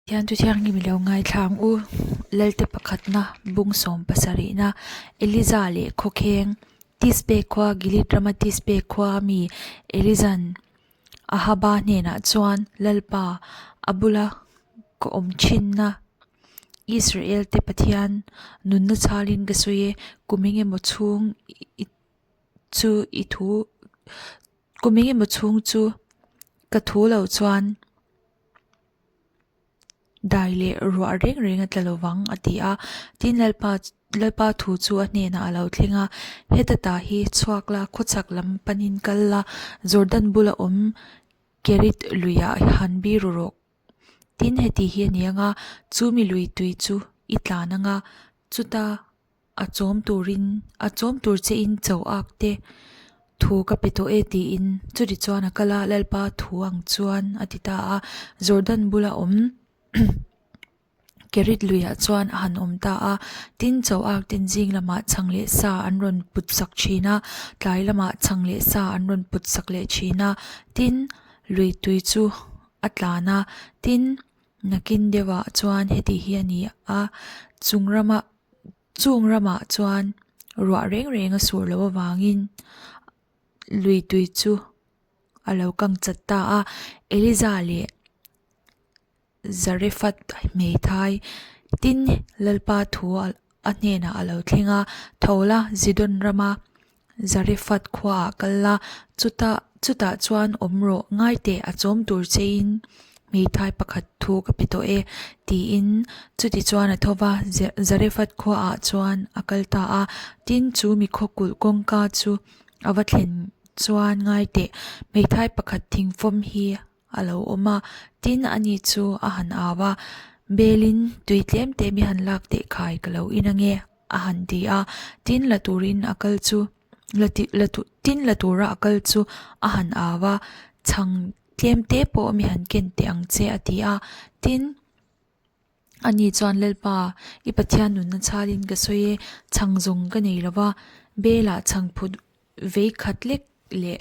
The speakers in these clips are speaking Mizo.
Pathian chu thianghlim i lo ngaithla ang u. Lalte pakhatna, bung sawm pasarihna, Eliza leh khawkheng, Tisbe khua, Gilead rama Tisbe khua mi Eliza'n Ahaba hnenah chuan, Lalpa, a bula ka awm thinna Israel te Pathian nunna chhalin ka sawi e, kum engemaw chhung chu i thu kum engemaw chhung chu ka thu lo chuan Dai leh ruah reng reng a tla lo vang, a ti a. Tin, Lalpa Lalpa thu chu a hnenah a lo thleng a, Heta ta hi chhuak la, khawchhak lam panin kal la, Jordan bula awm Kerit luiah han biru rawh. Tin, heti hi a ni ang a, chu mi lui tui chu i tlan ang a, chuta A chawm turin, a chawm tur che in cho ak te thu ka pe tawh e tiin chuti chuan a kal a, Lalpa thu ang chuan a ti ta a. Jordan bula awm Kerit luiah chuan a han awm ta a, tin cho ak ten zing lamah chhang leh sa an rawn put sak thin a, tlai lamah chhang leh sa an rawn put sak leh thin a, tin lui tui chu a tlan a, tin nakin deuhah chuan heti hi a ni a, chung rama Chung ramah chuan ruah reng reng a sur loh avangin lui tui chu a lo kang chat ta a. Eliza leh Zarephath hmeithai tin Lalpa thu a hnenah a lo thleng a, Tho la, Zidon rama Zarephath khuaah kal la, chutah chutah chuan awm rawh, ngai teh a chawm tur chein hmeithai pakhat thu ka pe tawh e, tiin chuti chuan a tho va, Zarephath khuaah chuan a kal ta a. Tin, chu mi khaw kulh kawngka chu a va thlen chuan ngai teh, hmeithai pakhat thingfawm hi a lo awm a, tin ani chu a han au a, Belin tui tlem te mi han lak teh khai ka lo in ange a han ti a, tin la turin a kal chu la ti la tu tin la tura a kal chu a han au a, chhang tlem te pawh mi han ken teh ang che a ti a, tin ani chuan Lalpa i Pathian nunna chhalin ka sawi e, chhang zawng ka nei lo va, Belah chhang phut vei khat lek leh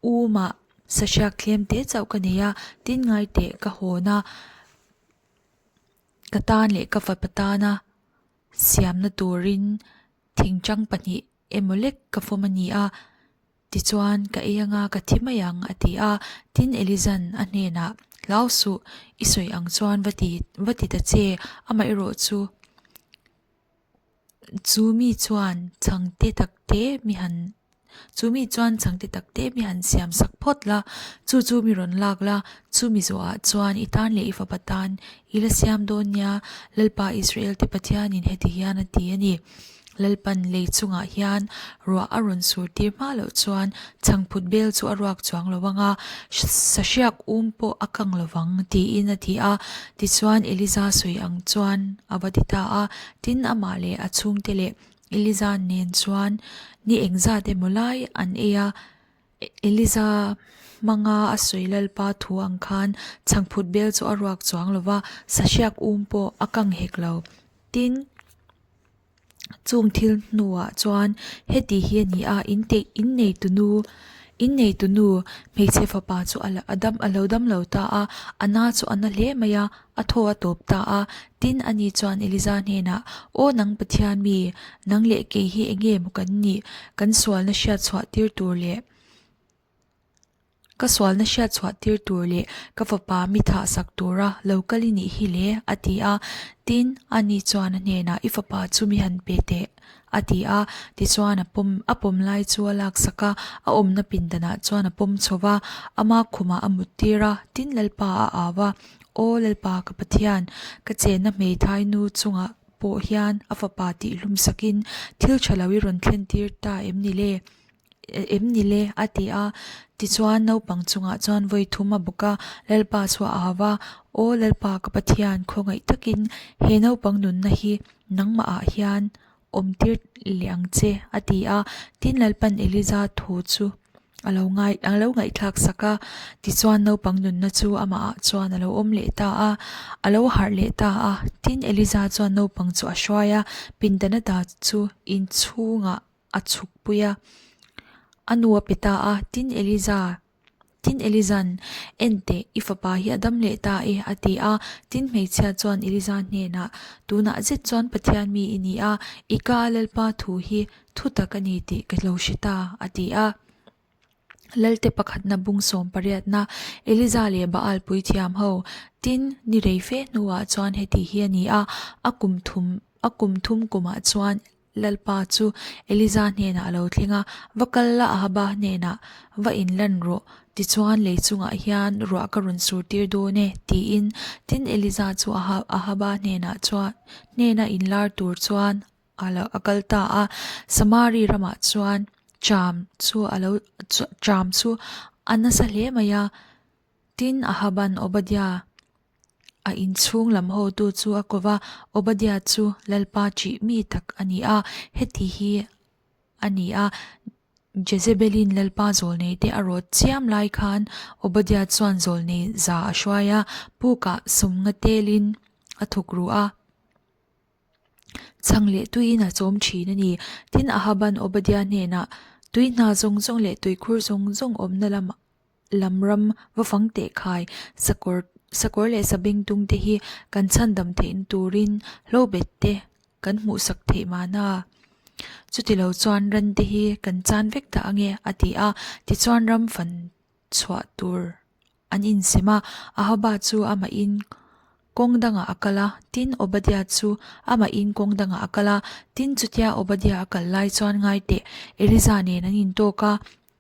U mah sahriak thlem te chauh ka nei a, tin ngai teh ka hawn a, ka tan leh ka fapa tana siamna turin thingtang pahnih emaw lek ka fawm a ni a, tichuan ka ei anga ka thi mai ang a ti a, tin Elizan a hnenah Hlau suh, i sawi ang chuan va ti va ti ta che, amaherawh chu Chu mi chuan chhangte tak te mi han chu mi chuan chhangte tak te mi han siam sak phawt la, chu chu mi rawn lak la, chu mi zawhah chuan i tan leh i fapa tan i la siam dawn nia, Lalpa Israel te Pathianin heti hian a ti a ni. Lalpan lei chungah hian ruah a rawn sur tir hma loh chuan chhangphut bel chu a ruak chuang lo ang a, sahriak um pawh a kang lo vang, tiin a ti a. Tichuan Eliza sawi ang chuan a va ti ta a, tin amah leh a chhungte leh Eliza nen chuan ni engzat emaw lai an ei a. Eliza hmanga a sawi Lalpa thu ang khan chhangphut bel chu a ruak chuang lo va, sahriak um pawh a kang hek lo. Tin. Chung thil hnuah chuan heti hi a ni a, in teh in neitu nu in neitu nu hmeichhe fapa chu a a dam a lo dam lo ta a, a na chu a na hle mai a, a thaw a tawp ta a. Tin, ani chuan Eliza hnenah, Aw nang Pathian mi, nang leh kei hi eng nge maw kan nih? Kan sualna hriat chhuah tir tur leh Ka sualna hriat chhuah tir tur leh ka fapa mi thah sak tura lo kal i nih hi le, a ti a. Tin, ani chuan a hnenah, I fapa chu mi han pe teh, a ti a. Tichuan a pawm a pawm lai chu a laksak a, a awmna pindanah chuan a pawm chho va, ama khumah a mut tir a. Tin, Lalpa a au a, Aw Lalpa ka Pathian, ka chenna hmeithai nu chungah pawh hian a fapa tihhlum sakin thil tha lo i rawn thlen tir ta em ni le? Em ni le? a ti a. Tichuan naupang chungah chuan vawi thum a bawk a, Lalpa chu a au a, Aw Lalpa ka Pathian, khawngaih takin he naupang nunna hi nangmahah hian awm tir leh ang che, a ti a. Tin Lalpan Eliza thu chu a lo ngai a lo ngaihthlak sak a, tichuan naupang nunna chu amahah chuan a lo awm leh ta a, a lo harh leh ta a. Tin Eliza chuan naupang chu a hruai a, pindan ata chu inchhungah a chhukpui a, a nu a pe ta a, tin Eliza Tin, Eliza'n, En teh, i fapa hi a dam leh ta e, a ti a. Tin, hmeichhia chuan Eliza hnenah, Tunah zet chuan Pathian mi i ni a, i ka Lalpa thu hi thu tak a ni tih ka lo hre ta, a ti a. Lalte pakhatna bung sawm pariatna, Eliza leh Baal puithiam ho, tin, ni rei fe hnuah chuan heti hi a ni a, a kum thum a kum thum kumah chuan Lalpa chu Eliza hnenah a lo thleng a, Va kal la Ahaba hnenah va inlan rawh, tichuan lei chungah hian ruah ka rawn sur tir dawn e, tiin. Tin, Eliza chu Ahaba hnenah chuan hnena inlar tur chuan a lo a kal ta a, Samari ramah chuan ṭam chu a lo ṭam chu a nasa hle mai a, tin Ahaban Obadiah a inchhung lam hotu chu a ko va, Obadiah chu Lalpa ṭih mi tak a ni a, heti hi a ni a, Jezebelin Lalpa zawlnei te a rawt chiam lai khan Obadiah chuan zawlnei za a hruai a, pukah sawmnga telin a thuk ru a. Chhang leh tuiin a chawm thin a ni. Tin, Ahaban Obadiah hnenah, Tui hna zawng zawng leh tuikhur zawng zawng awmna lam lam ram va fang teh khai, sakawr sakawr leh sabengtung te hi kan chhandam theihna turin hlobet te kan hmuhsak theih mahna. Chutilo chuan ran te hi kan chan vek dah ange, a ti a. Tichuan ram fan chhuah tur an insem a, Ahaba chu amahin kawng dangah a kal a, tin Obadiah chu amahin kawng dangah a kal a, tin chutia Obadiah a kal lai chuan ngai teh Eliza nen an intawk a,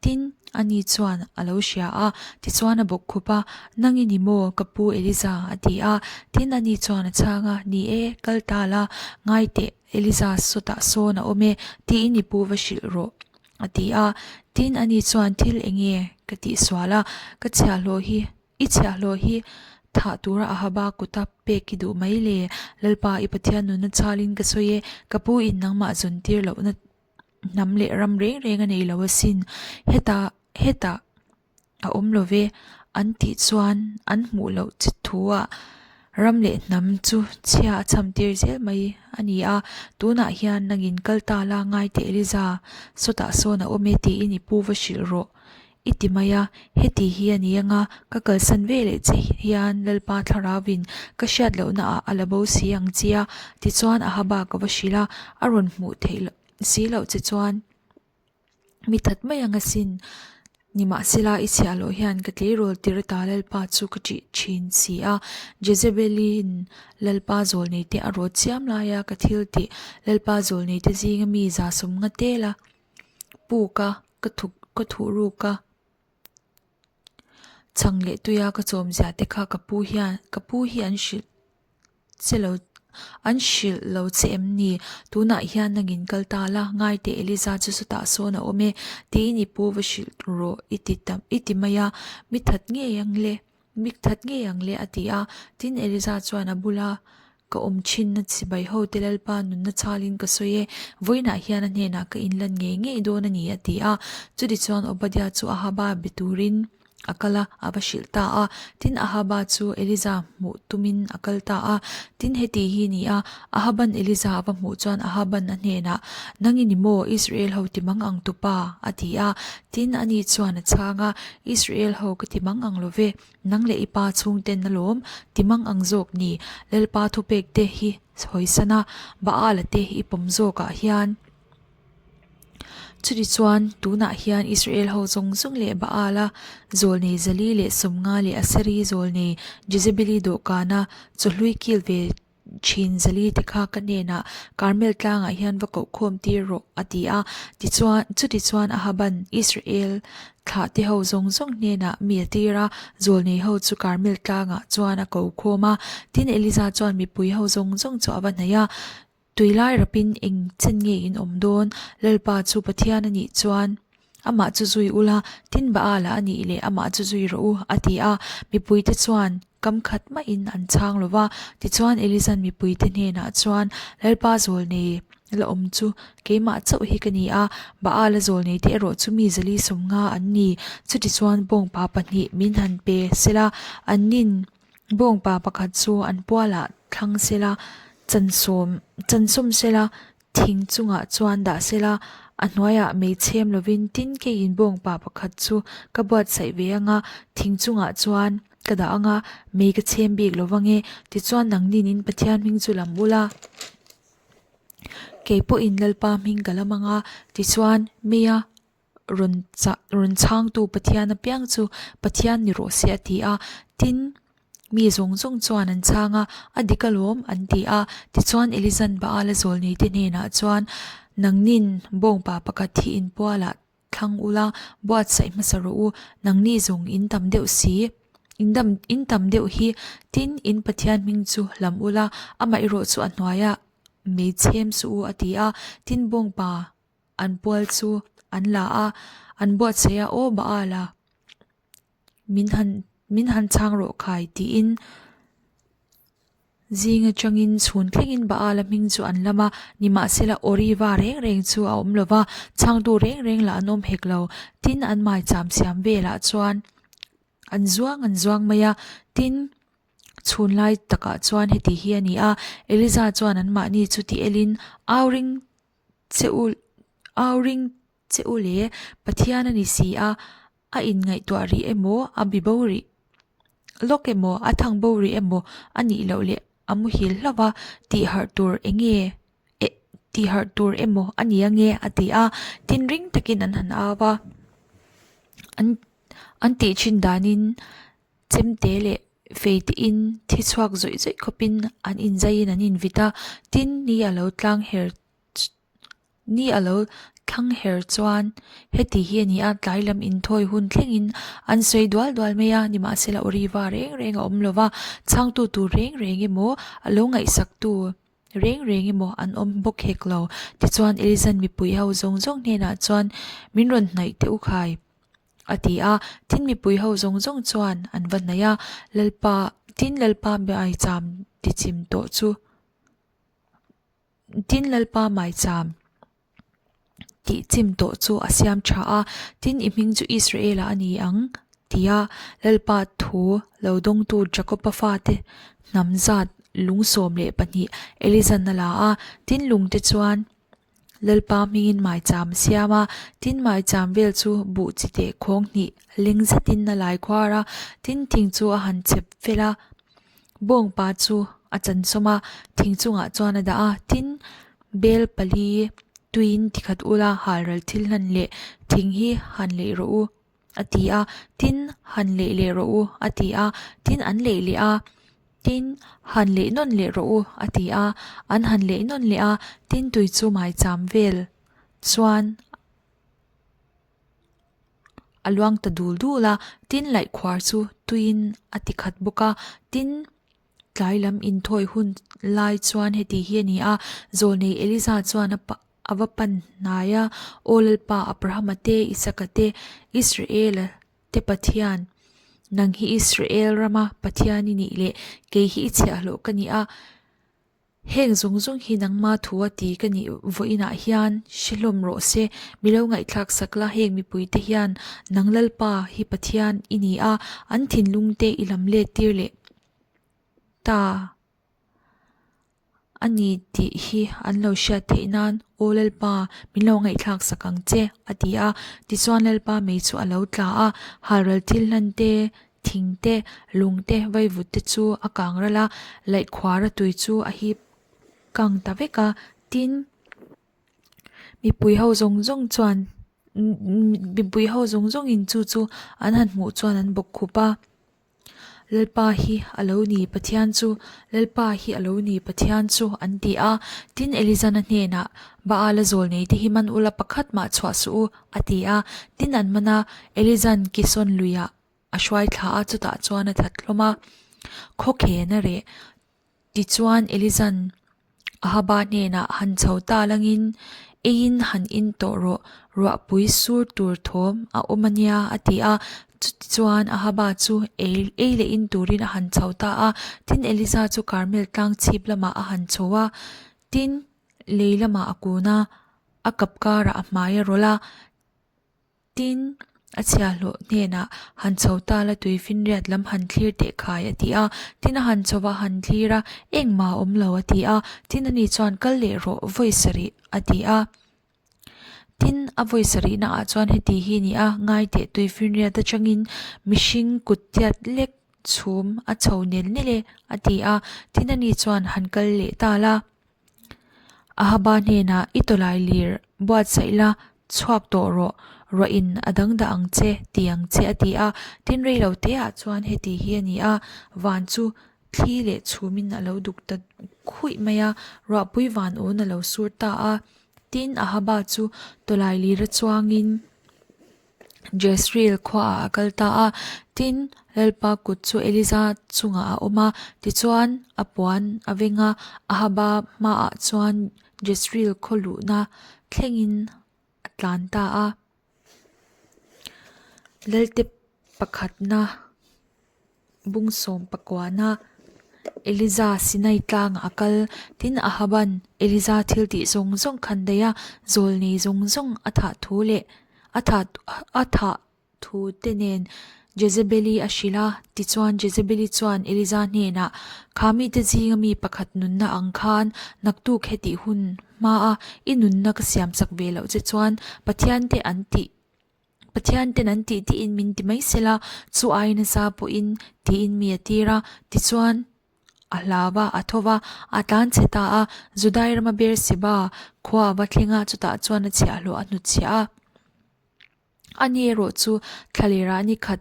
tin ani chuan a lo hria a, tichuan a bawk khup a, Nang i ni maw ka pu Eliza? a ti a, tin ani chuan a chhang a, Ni e, kal ta la, ngai teh Eliza sawtah sawn a awm e, tiin i pu va hrilh rawh. A ti a, tin ani chuan thil eng nge ka tihsual a, ka chhiahhlawh hi, i chhiahhlawh hi thah tura Ahaba kuta pek i duh mai le, Lalpa i Pathian nunna chhalin ka sawi e, ka pu in nangmah zawn tir lohna hnam leh ram reng reng a nei lo asin, hetah hetah. a awm lo ve an tih chuan an hmuh loh chi thu ah ram leh hnam chu chhia a cham tir zel mai a ni a, tunah hian nangin kal ta la ngai teh Eliza sawtah sawn a awm e tiin i pu va hrilh rawh i ti mai a, heti hi a ni anga ka kalsan ve leh che hian Lalpa thlarauin ka hriat lohna ah a la bo si ang che a tichuan Ahaba ka va hrilh a, a rawn hmuh theih loh si loh che chuan. Mi that mai ang asin. Nimahsela i chhiahloh hian ka tleirawl tir ata Lalpa chu ka ṭih ṭhin si a. Jezebeli'n Lalpa zawlneite a rawt chiam laia ka thil tih Lalpa zawlneite zinga mi 150 tela puk a, ka thuk ka thuh ruk a. Chhang leh tuia ka chawm zia te kha ka pu hian ka pu hi an hrilh che lo an hrilh lo che em ni? Tunah hian nangin kal ta la, ngai teh Eliza chu sawtah sawn a awm e, tiin i pu va hrilh rawh i ti ta i ti mai a, mi that ngei ang le, mi that ngei ang le a ti a. Tin Eliza chuan a bula Ka awm thinna chibai ho te Lalpa nunna chhalin ka sawi e, vawiinah hian a hnenah ka inlan ngei ngei dawn a ni a ti a. Chutichuan Obadiah chu Ahaba be turin a kal a, a va hrilh ta a. Tin, Ahaba chu Eliza hmuh tumin a kal ta a. Tin, heti hi ni a, Ahaban Eliza a va hmuh chuan Ahaban a hnenah, Nang i ni maw, Israel ho ti mang ang tupa? a ti a. Tin, ani chuan a chhang a, Israel ho ka ti mang ang lo ve. Nang leh i pa chhungten alawm ti mang ang zawk ni, Lalpa thupek te hi hawisan a, Baal-a te i pawm zawkah hian. Chutichuan, tunah hian Israel ho zawng zawng leh Baal-a zawlnei Zali leh 50 leh Aseri zawlnei Jezebeli dawhkana chawhlui kil ve Thin Zali te kha ka hnenah Karmel tlangah hian va kohkhawm tir rawh, a ti a. Tichuan, chutichuan Ahaban Israel thlah te ho zawng zawng hnenah mi a tir a, zawlnei ho chu Karmel tlangah chuan a kohkhawm a. Tin, Eliza chuan mipui ho zawng zawng chu a va hnaih a, Tui lai rapin eng chen nge in awm dawn? Lalpa chu Pathian a nih chuan amah chu zui ula, tin Baal-a a nih leh amah chu zui rawh u, a ti a. Mipuite chuan kam khat mahin an chhang lo va. Tichuan Eliza'n mipuite hnenah chuan, Lalpa zawlnei la awm chu keimah chauh hi ka ni a, Baal-a zawlneite erawh chu mi 450 an ni. Chutichuan bawngpa pahnih min han pe sela, annin Bawngpa pakhat chu an pualah thlang sela, chansawm chansawm sela, thing chungah chuan dah sela. A hnuaiah mei chhem lovin tin keiin bawngpa pakhat chu ka buatsaih ve anga thing chungah chuan ka dah anga mei ka chhem bik lo vange tichuan nangnin in Pathian hming chu lam ula kei pawhin Lalpa hming ka lam anga tichuan meia rawn chah rawn chhangtu Pathian apiang chu Pathian ni rawh se a ti a tin Mi zawng zawng chuan an chhang a, A dik alawm, an ti a. Tichuan Elizan Baal-a zawlneite hnenah chuan, Nangnin bawngpa pakhat hi inpualah thlang ula, buatsaih hmasa rawh u, nangni zawng in tam deuh si, in dam in tam deuh hi, tin, in Pathian hming chu lam ula, amah erawh chu a hnuaiah mei chhem suh u, a ti a. Tin, bawngpa an pual chu an la a, an buatsaih a, Aw Baal-a! Min han min han chhang rawh khai tiin zing atangin chhun thlengin Baal-a hming chu an lam a, nimahsela Oriva reng reng chu a awm lova, chhangtu reng reng lah an awm hek lo. Tin, an maicham siam velah chuan an zuang an zuang mai a, tin, chhun lai takah chuan heti hi a ni a, Eliza chuan anmahni chu ti elin au ring che u au ring che u le, Pathian a ni si a, a inngaihtuah rih emaw, a bi bo rih lawk emaw, a thang bo rih emaw a nih loh leh a muhil hlauh a, tih harh tur eng nge eh tih harh tur emaw a ni ange a ti a, tin ring takin an han au a, an an tih thin danin chemte leh fei te in thi chhuak zawih zawih khawpin an inzaiin an invit a, tin ni a lo tlang her Ni a lo thlang her chuan heti hi a ni a, tlai lam inthawi hun thlengin an sawi dual dual mai a, nimahsela Oriva reng reng a awm lo va, chhangtu tur reng reng emaw, a lo ngaihsaktu reng reng emaw an awm bawk hek lo. Tichuan Elizan mipui ho zawng zawng hnenah chuan min rawn hnaih teh u khai a ti a, tin mipui ho zawng zawng chuan an va hnaih a, Lalpa, tin Lalpa maicham tichim tawh chu. Tin Lalpa maicham tih chim tawh chu a siam tha a, tin i hming chu Israel-a a ni ang tia Lalpa thu lo dawngtu Jakob-a fate hnam zat lung 12 Elizan a la a, tin lungte chuan Lalpa hmingin maicham a siam a, tin maicham vel chu buh chi teh khawng hnih leng zetin a lai khuar a, tin thing chu a han chep fel a. Bawngpa chu a chansawm a, thing chungah chuan a dah a, tin bel pali tuiin tikhat ula halral thil hlan leh thing hi han leih rawh u a ti a, tin han leih leh rawh u a ti a, tin an leih leh a, tin han leih nawn leh rawh u a ti a, an han leih nawn leh a, tin tui chu maicham vel chuan A luang ta dul dul a, tin laih khuar chu tuiin a ti khat bawk a, tin tlai lam inthawi hun lai chuan heti hi a ni a, Zawlnei Eliza chuan a a va pan hnai a, Aw Lalpa Abrahama te, Isaka te, Israela te Pathian, nang hi Israel rama Pathian i nih leh kei hi i chhiahhlawh ka ni a, Heng zawng zawng hi nangma thu a ti ka nih vawiinah hian hre hlawm rawh se, mi lo ngaihthlak sak la, heng mipuite hian nang Lalpa hi Pathian i ni a, an thinlung te i lam let tir leh ta a ni tih hi an lo hriat theih nan Aw Lalpa min lo ngaihthlak sak ang che a ti a, tichuan Lalpa mei chu a lo tla a, halral thil hlan te Thing te, lung te, vaivut te chu a kang ral a, laihkhuara tui chu a hip kang ta vek a, tin mipui ho zawng zawng chuan mipui ho zawng zawng in chu chu an han hmuh chuan an bawk khup a, Lalpa hi a lo ni Pathian chu, Lalpa hi a lo ni Pathian chu an ti a, tin Elizana hnenah Baal-a zawlnei te hi man ula pakhat mah chhuah suh u a ti a, tin an man a, Elizan Kison luiah a hruai thla a, chutah chuan a that hlawm a, khawkhen a reh. Tichuan Elizan Ahaba hnenah han chho ta langin, Eiin han in tawh rawh, ruahpui sur tur thawm a awm a nia a ti a. Chutichuan Ahaba chu ei ei leh in turin a han chho ta a, tin Eliza chu Karmel tlang chhip lamah a han chho a, tin lei lamah a kun a, a kap karah a hmai a rawlh a. Tin, a chhiahhlawh hnenah, Han chho ta la tui finriat lam han thlir teh khai a ti a. Tin, a han chho va, han thlir a, engmah a awm lo a ti a. Tin, ani chuan, Kal leh rawh, vawi sarih a ti a. Tin, a vawi sarihna ah chuan heti hi a ni a, ngai teh tuifinriat atangin mihring kut tiat lek chhum a chho nel nel e, a ti a. Tin, ani chuan han kal leh ta la. Ahaba hnenah, I tawlai lir buatsaih la, chhuak tawh rawh, ruahin a dang dah ang che, ti ang che, a ti a. Tin, rei lo teah chuan heti hi a ni a, van chu thli leh chhumin a lo duk ta khuih mai a, ruahpui van awn a lo sur ta a. Tin, Ahaba chu tawlai lira chuangin Jezreel khuaah a kal ta a. Tin, Lalpa kut chu Eliza chungah a awm a, tichuan a puan a veng a, Ahaba hmaah chuan Jezreel khaw luhna thlengin a tlan ta a. Lalte pakhatna bung sawm pakuana Eliza Sinai tlangah a kal. Tin, Ahaban Eliza thil tih zawng zawng khan daih a, zawlnei zawng zawng a thah thu leh a thah a thah thu te nen Jezebeli a hrilh a. Tichuan, Jezebeli chuan Eliza hnenah, Kha mite zinga mi pakhat nunna ang khan naktuk hetih hun hmaa i nunna ka siamsak ve loh che chuan Pathian te an tih Pathian ten an tih tiin min ti mai sela, chu ai nasa pawhin tiin mi a tir a. Tichuan, a hlau a, a tho va, a tlan chhe ta a. Judai rama Beersheba khua a va thleng a, chutah chuan a chhiahhlawh a hnutchhiah a. Ani erawh chu thlalerah ni khat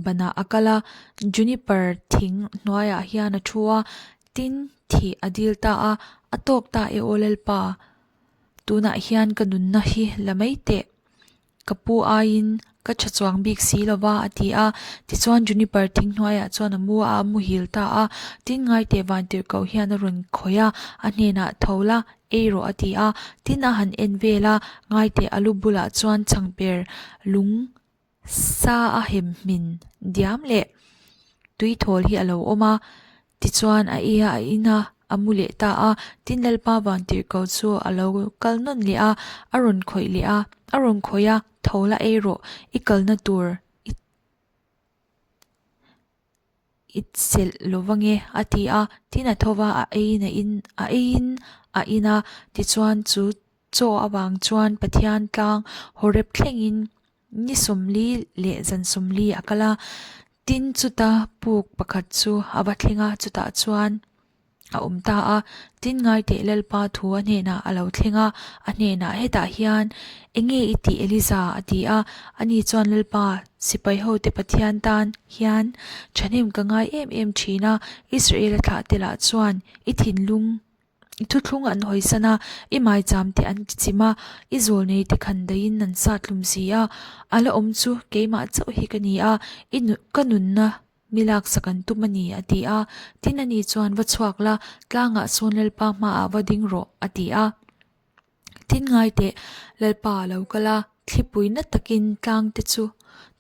banah a kal a, juniper thing hnuaiah hian a thu a, tin thih a dil ta a, a tawk ta e aw Lalpa, tunah hian ka nunna hi la mai teh, ka pu aiin ka tha chuang bik si lo va a ti a, tichuan juniper thing hnuaiah chuan a mu a, a muhil ta a, tin ngaiteh vantirhkoh hian a rawn khawih a, a hnenah tho la, ei rawh a ti a, tin a han en vel a, ngaiteh a lu bulah chuan changper lung Sa a hem hmin diam leh tuithawl hi a lo awm a, tichuan a ei a, a in a, a mu leh ta a. Tin Lalpa vantirhkoh chu a lo kal nawn leh a, a rawn khawih leh a, a rawn khawih a, tho la ei rawh, i kalna tur i i chelh lo va nge a ti a. Tin a tho va, a eiin a in a eiin a in a, tichuan chu chaw avang chuan Pathian tlang Horeb thlengin Ni sawmli leh zan sawmli a kal a, tin chuta puk pakhat chu a va thleng a, chutah chuan a awm ta a. Tin ngaiteh Lalpa thu a hnenah a lo thleng a, a hnenah hetah hian enge i tih Eliza a ti a, ani chuan Lalpa sipai hote Pathian tan hian thahnem ka ngai em em thin a, Israel-a thlah te lah chuan i thinlung I thuthlung an hawisan a, i maicham te an ti chim a, i zawlnei te khan daihin an sat hlum si a, a la awm chu keimah chauh hi ka ni a, i ka nunna mi laksak an tum a ni, a ti a. Tin ani chuan va chhuak la, tlangah sawn Lalpa hmaah va ding rawh, a ti a. Tin ngai teh, Lalpa a lo kal a, thlipui na takin tlang te chu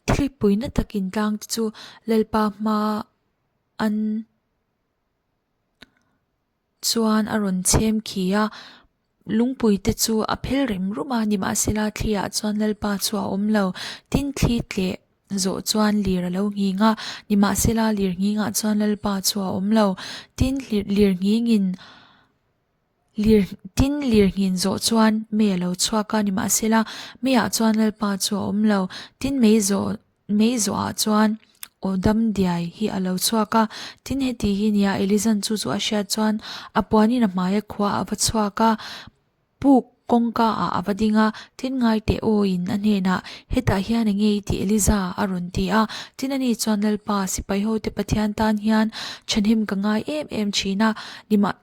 thlipui na takin tlang te chu Lalpa hmaa an chuan a rawn chhem khi a, lungpui te chu a phel rem rum a, nimahsela thli ah chuan Lalpa chu a awm lo, tin thli tleh zawh chuan lir a lo nghing a, nimahsela lir nghing ah chuan Lalpa chu a awm lo, tin lir nghing in lir tin lir nghin zawh chuan mei a lo chhuak a, nimahsela mei ah chuan Lalpa chu a awm lo, tin mei zawh Mei zawhah chuan aw dam diai hi a lo chhuak a, tin heti hi nia Elizan chu chu a hriat chuan a puanin a hmaia khua a va chhuak a, puk kawngka ah a va ding a, tin ngai teh aw in a hnenah hetah hian enge i tih Eliza a rawn ti a, tin ani chuan Lalpa sipai ho te Pathian tan hian thahnem ka ngai em em thin a, nimah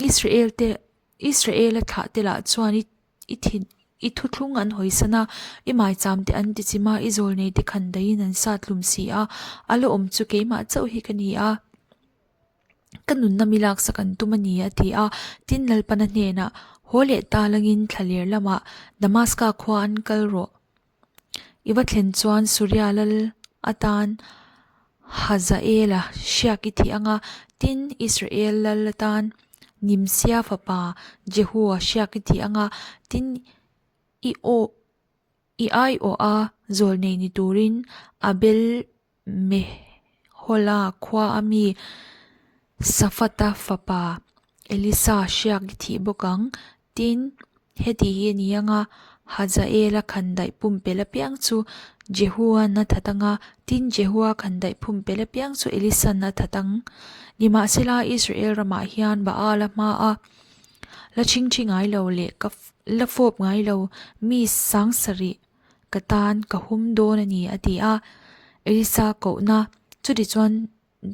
Israel te Israel-a thlah te lah chuan i i thin i thuthlung an hawisan a, i maicham te an ti chim a, i zawlnei te khan daihin an sat hlum si a, a la awm chu keimah chauh hi ka ni a, ka nunna mi laksak an tum a ni a ti a. Tin Lalpana hnenah, Haw leh ta langin thlaler lamah Damaska khua an kal rawh. I va thlen chuan Suria lal atan Hazaela hriak i thih ang a, tin, Israel lal atan Nimsia fapa Jehua hriak i thih ang a, tin, i aw i aiawha zawlnei ni turin Abel Mehola khua a mi Safata fapa Elisa hriak i thih bawk ang, tin. Heti hi a ni ang a, Hazaela khandaih pumpelh apiang chu Jehua'n a that ang a, tin Jehua khandaih pumpelh apiang chu Elisa'n a that ang. Nimahsela, Israel ramah hian Baala hmaa la chhingchhi ngai lo leh ka la fawp ngai lo mi sangsarih ka tan ka hum dawn a ni, a ti a. Elisa kohna chutichuan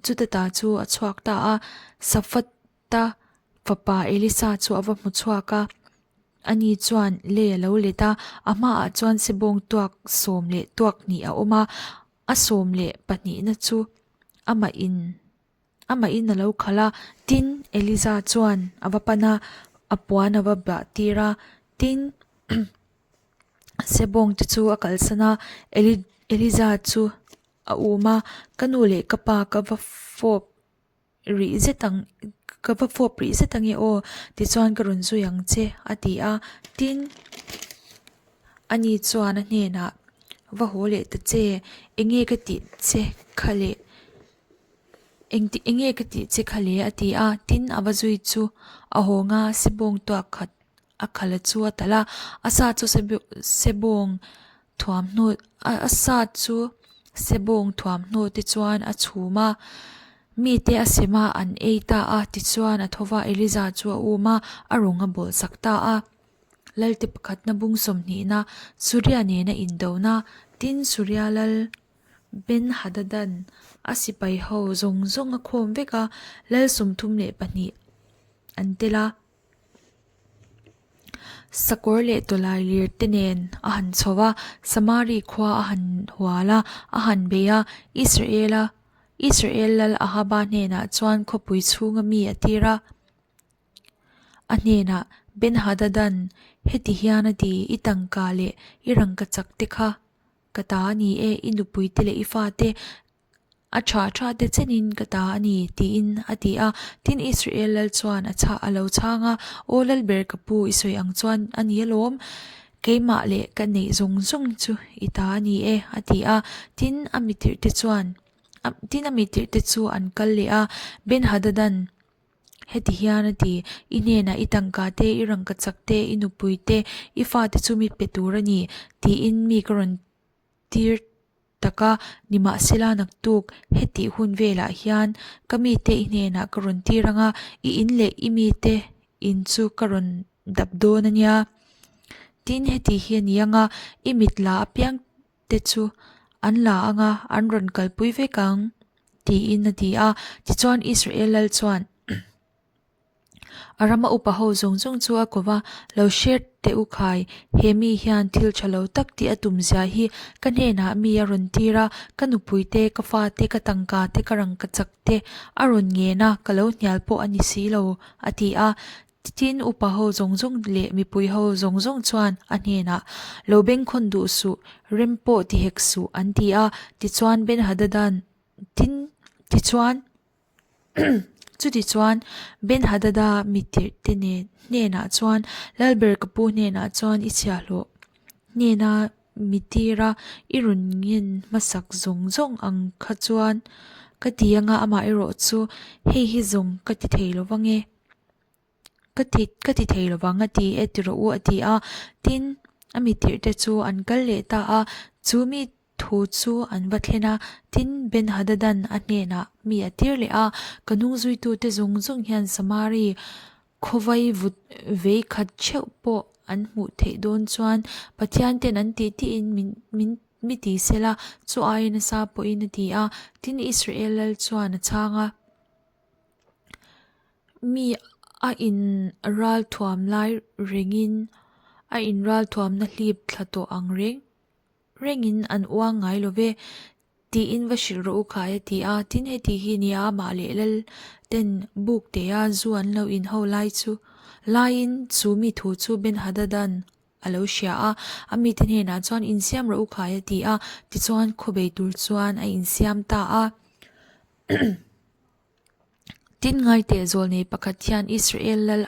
chuta ta chu a chhuak ta a, Safata fapa Elisa chu a va hmu chhuak a, ani chuan lei a lo let a, a hmaah chuan sebawng tuak 12 a awm a, a 12na chu amahin Amahin a lo khalh a, tin, Eliza chuan a va pan a, a puan a va bah tir a, tin, sebawng te chu a kalsan a, Eliza chu a um a, Ka nu leh ka pa ka va fawp rih zet ang, ka va fawp rih zet ange aw, tichuan ka rawn zui ang che, a ti a, tin, ani chuan a hnenah, Va haw leh ta che, enge ka tih che kha le? Engti enge ka tih che kha le a ti a, tin a va zui chu a hawng a, sebawng tuak khat a khala chu a talh a, a sa chu sebawng thuamhnaw a sa chu sebawng thuamhnaw te chuan a chhum a, mite a sem a an ei ta a, tichuan a tho va Eliza chu a um a, a rawng a bawlhsak ta a. Lalte pakhatna bung sawmhnihna Suria nena indona, tin Suria lal. Ben-Hadada'n a sipai ho zawng zawng a khawm vek a, lal 32 an tel a. Sakawr leh tawlai lir te nen a han chho a, Samari khua a han hual a, a han bei a, Israel-a Israel lal Ahaba hnenah chuan khawpui chhunga mi a tir a. A hnenah Ben-Hadada'n heti hian a ti, I tangka leh i rangkachak te kha Ka ta a ni e, i nupuite leh i fate a tha tha te chenin ka ta a ni, tiin a ti a. Tin, Israel lal chuan a chhah a lo chhang a, Aw Lalber ka pu, i sawi ang chuan a ni alawm, keimah leh ka neih zawng zawng chu i ta a ni e, a ti a. Tin, a mitirhte chuan tin, a mitirhte chu an kal leh a, Ben-Hadada'n Heti hian a ti, I hnenah i tangka te, i rangkachak te, i nupui te, i fate chu mi pe tur a ni, tiin mi ka rawn tir tak a, nimahsela naktuk hetih hun velah hian ka mite i hnenah ka rawn tir ang a, i in leh i mite in chu ka rawn dap dawn a nia. Tin, heti hi a ni ang a, i mit la apiang te chu an la ang a, an rawn kalpui vek ang, tiin a ti a. Tichuan Israel lal chuan a rama upa ho zawng zawng chu a ko va, Lo hre teh u khai, he mi hian thil tha lo tak tih a tum zia hi ka hnenah mi a rawn tir a, ka nupui te, ka fa te, ka tangka te, ka rangkachak te a rawn ngen a, ka lo hnial pawh a ni si lo, a ti a. Tin, upa ho zawng zawng leh mipui ho zawng zawng chuan a hnenah, Lo bengkhawn duh suh, rem pawh ti hek suh, an ti a. Tichuan, Ben-Hadada'n, Tin, tichuan, chutichuan, Ben-Hadada mi tirhte nen hnenah chuan, Lalber ka pu hnenah chuan i chhiahhlawh hnena mi tira i rawn ngen hmasak zawng zawng ang kha chuan ka ti anga amaherawh chu hei hi zawng ka ti thei lo vang e. Ka ti ka ti thei lo vang a ti e ti rawh u a ti a, tin a mi tirh te chu an kal leh ta a, chu mi thu chu an va thlen a, tin Ben-Hadada'n a hnenah mi a tir leh a, ka hnung zuitute zawng zawng hian Samari khawvai vut vei khat theuh pawh an hmuh theih dawn chuan Pathian ten an tih tiin min min mi ti sela, chu aia nasa pawhin a ti a, tin Israel lal chuan a chhang a. Mi a in ral thuam lai rengin a in ral thuamna hlip thla tawh ang reng rengin an uang ngai lo ve tiin va hrilh rawh u khai a ti a, tin heti hi nia amah leh lal ten buk te a zu an lo in ho lai chu laiin chu mi thu chu Ben-Hadada'n a lo hria a, a mite hnenah chuan insiam rawh u khai a ti a, tichuan khawbei tur chuan a insiam ta a. Tin ngaiteh zawlnei pakhat hian Israel lal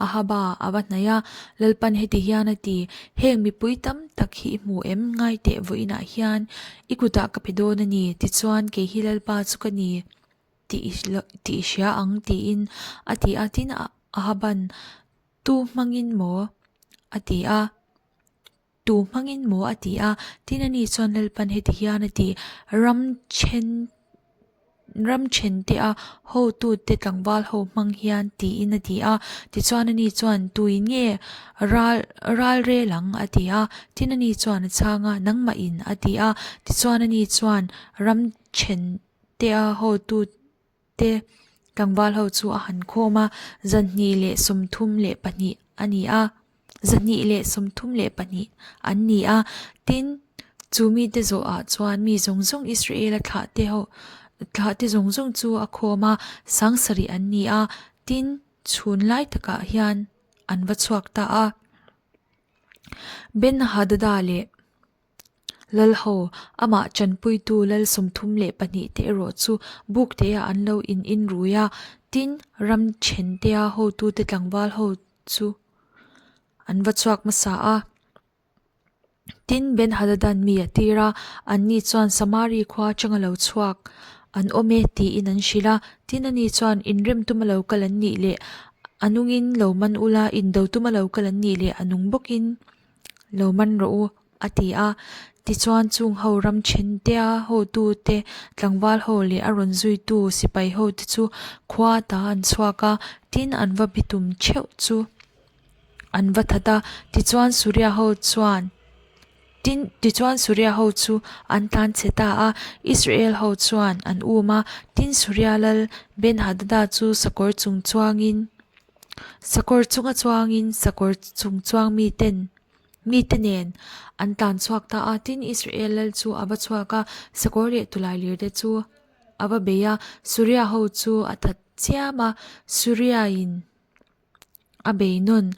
Ahaba a va hnaih a, Lalpan heti hian a ti, Heng mipui tam tak hi i hmu em? Ngaiteh vawiinah hian i kutah ka pe dawn a ni, tichuan kei hi Lalpa chu ka ni tih i hria ang tiin a ti a. Tin, Ahaban, Tu hmangin maw? A ti a. Tu hmangin maw? A ti a. Tin, ani chuan Lalpan heti hian a ti, Ram then ram thentea hotute tlangval ho hmang hian tiin a ti a. Tichuan ani chuan, Tuin nge ral ral rel ang? A ti a. Tin, ani chuan a chhang a, Nangmahin, a ti a. Tichuan ani chuan ram thentea hotute te tlangval ho chu a han khawm a, 232 a ni a, 232 an ni a. Tin, chu mite zawhah chuan mi zawng zawng Israela thlahte ho thlahte zawng zawng chu a khawm a, 7000 an ni a. Tin, chhun lai takah hian an va chhuak ta a. Ben-Hadada leh. Lalho, amah chanpuitu lal 32 te erawh chu bukteah an lo in inrui a, tin, ram thentea hotute tlangval ho chu an va chhuak hmasa a. Tin, Ben-Hadadan mi a tir a, anni chuan Samari khua atanga lo chhuak an awm e tiin an hrilh a. Tin, ani chuan inrem tuma lo kal an nih leh a nungin lo man ula, indo tuma lo kal an nih leh a nung bawkin lo man rawh u. a ti a. Tichuan chung ho ram thentea hotute, tlangval ho leh a rawn zuitu sipai hote chu khua ta an chhuak a, tin an va bitum theuh chu an va that a. Tichuan Suria ho chuan tin tichuan Suria ho chu an tlan chhe ta a, Israel ho chuan an um a. Tin Suria lal Ben-Hadada chu sakawr chung chuangin sakawr chunga chuangin sakawr chung chuang miten Mite nen an tlan chhuak ta a, tin Israel lal chu a va chhuak a, sakawr leh tulai lir te chu a va bei a, Suria ho chu a that chiam a, Suria in a bei nawn.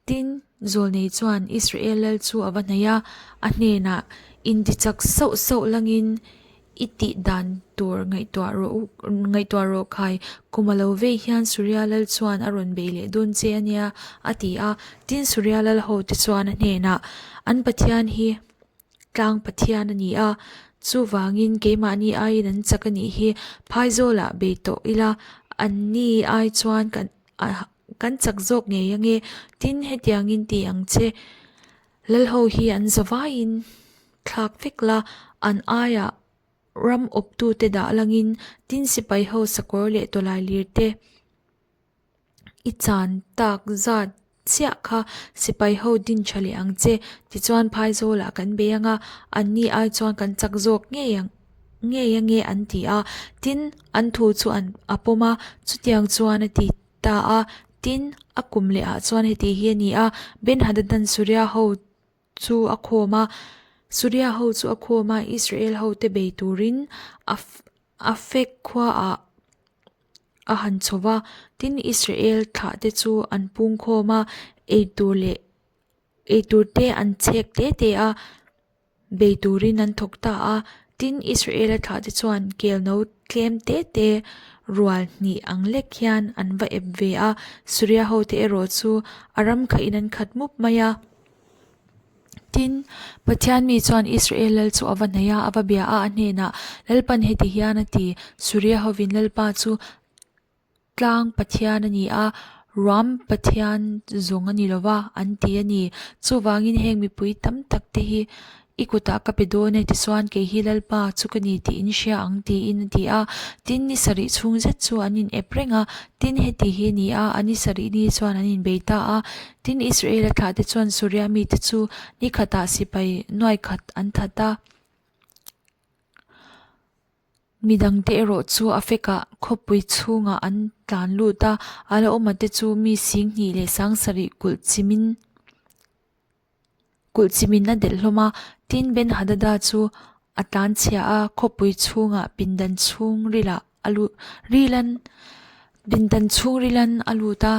Tin, Zawlnei chuan Israel lal chu a va hnaih a, a hnenah, Intichak sauh sauh langin I tih dan tur ngaihtuah rawh u, ngaihtuah rawh khai, kum a lo vei hian Suria lal chuan a rawn bei leh dawn che a nia, a ti a. Tin, Suria lal hote chuan a hnenah, An Pathian hi tlang Pathian a ni a, chuvangin keimahni aiin an chak a nih hi, phaizawlah bei tawh ila, anni ai chuan kan kan chak zawk ngei ange, tin, hetiangin ti ang che, Lalho hi an zavaiin thlak vek la, an aiah ram awptute dah langin tin sipai ho sakawr leh tawlai lir te i chan tak zat chiah kha sipai ho din tha leh ang che. Tichuan Phaizawlah kan bei ang a, anni ai chuan kan chak zawk ngei ang ngei ange an ti a. Tin, an thu chu an a pawm a, chutiang chuan a ti ta a. Tin, a kum leh ah chuan heti hi a ni a, Ben-Hadadan Suria ho chu a khawm a, Suria ho chu a khawm a, Israel hote bei turin Afek khuaah a han chho va. Tin, Israel thlahte chu an pung khawm a, eitur leh eitur te an chhek te te a. Bei turin an thawk ta a, tin Israela thlahte chuan kelno tlem te te rual hnih ang lek hian an va ep ve a, Suria hote erawh chu a ram khahin an khat mup mai a. Tin, Pathian mi chuan Israel lal chu a va hnaih a, a va bia a, a hnenah, Lalpan heti hian a ti, Suria hovin Lalpa chu Tlang Pathian a ni a, ruam Pathian zawng a ni lo va, an ti a ni. Chuvangin heng mipui tam tak te hi i kutah ka pe dawn e, tichuan kei hi Lalpa chu ka ni tih in hria ang tiin a ti a. Tin, ni sarih chhung zet chu an in ep reng a, tin heti hi a ni a, a ni sarih ni chuan an inbei ta a. Tin, Israela thlahte chuan Suria mite chu ni khatah sipai nuai khat an that a. Mi dangte erawh chu a fekah khawpui chhungah an tlan lut a, a la awma te chu mi 2000 leh 7000 kulh chimin kulh chimin a delh hlawm a. Tin, Ben-Hadada chu a tlan chhia a, khawpui chhungah pindan chhungrilah a lut rilan pindan chhungrilan a lut a.